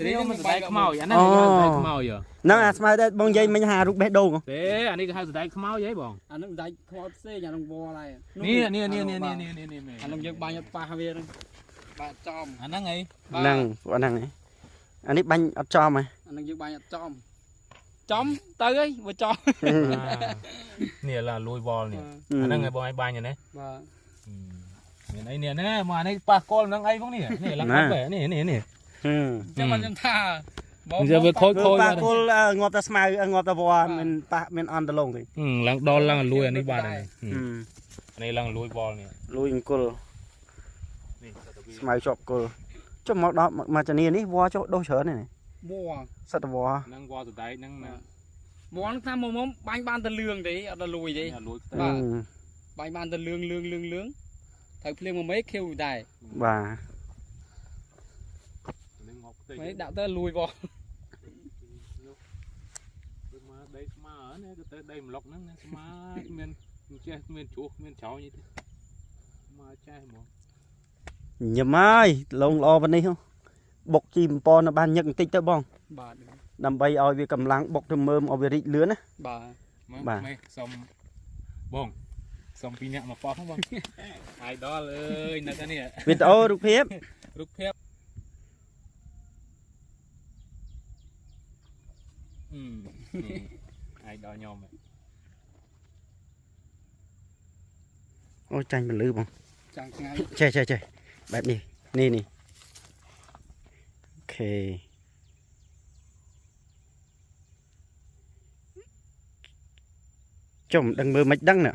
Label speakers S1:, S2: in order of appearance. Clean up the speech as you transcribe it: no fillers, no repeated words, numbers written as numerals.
S1: នេះមិនសណ្ដែកខ្មោចអាហ្នឹងគេហៅសណ្ដែកខ្មោចហ៎
S2: ហ្នឹងអាស្មៅដែរបងនិយាយមិញហារូបបេះដូង
S1: ទេអានេះគេហៅសណ្ដែកខ្មោចហីបង
S3: អានឹងដាច់ខ្មោចផ្សេងអានឹងវល់ហើយ
S1: នេះនេះនេះនេះនេះនេះនេះនេះ
S3: អានឹងយើងបាញ់អត់ប៉ះវាហ្នឹងបាទចំ
S1: អាហ្នឹងហី
S2: ហ្នឹងពួកហ្នឹងឯងអានេះបាញ់អត់ចំហ៎
S3: អានឹងយើងបាញ់អត់ចំចំទៅហីបើចំ
S1: នេះឡាលួយវល់នេះអាហ្នឹងឯងបងឯងបាញ់ហ្នឹង
S3: បាទ
S1: មានអីនេះណាមកអានេះប៉ះគល់ហ្នឹងអីផងនេះនេះឡើងអត់នេះនេះនេះ
S2: ហឹម
S3: ចាំមិនខ្ញុំថា
S1: វាវាខូចខូច
S2: ប៉ះគល់ងាប់តែស្មៅងាប់តែវល្លិមិនប៉ះមានអន់ដលងទេ
S1: ឡើងដល់ឡើងលួយអានេះបាត់
S2: ហឹម
S1: នេះឡើងលួយវល់នេះ
S2: លួយអង្គល
S1: នេះ
S2: ស្មៅជាប់គល់ចុះមកដល់មកចានីនេះវល្លិចុះដុះច្រើននេះ
S3: វល់
S2: សិតតែវល្លិ
S1: ហ្នឹងវល់សណ្ដែកហ្នឹងណា
S3: វល់ថាមកមកបាញ់បានតែលឿងទេអត់ដល់លួយទេ
S1: លួយ
S3: បាទ បាញ់បានតែលឿងលឿងលឿងលឿងត្រូវភ្លៀងមួយមេឃខៀវដែរ
S2: បាទ
S1: នេះងាប់ខ្ទេច
S3: មេដាក់ទៅលួយវល់
S1: គឺមកដីស្មើនេះគឺទៅដីម្លុកហ្នឹងស្មើមានចេះមានជ្រោះមានច្រោញទេមកចេះហ្មង
S2: ញឹមហើយលងល្អប៉ុណ្នេះហ៎បុកជីបំពន់នៅបានញឹកបន្តិចទៅបង
S3: បាទ
S2: ដើម្បីឲ្យវាកម្លាំងបុកទៅមើមឲ្យវារីកលឿនណា
S3: បាទ
S2: បាទ
S1: មេសុំបងសុំពីរនាក់មកប៉ោះហ្នឹងបងអាយដល់អើយនៅតែនេះ
S2: វីដេអូរូបភាព
S1: រូបភាពអាយដល់ខ្ញុំ
S2: អូចាញ់ពលឺបង
S3: ចាំងថ្ងៃ
S2: ចេះចេះចេះបែបនេះនេះនេះអូខេចុំដឹងមើលមិនដឹងណ៎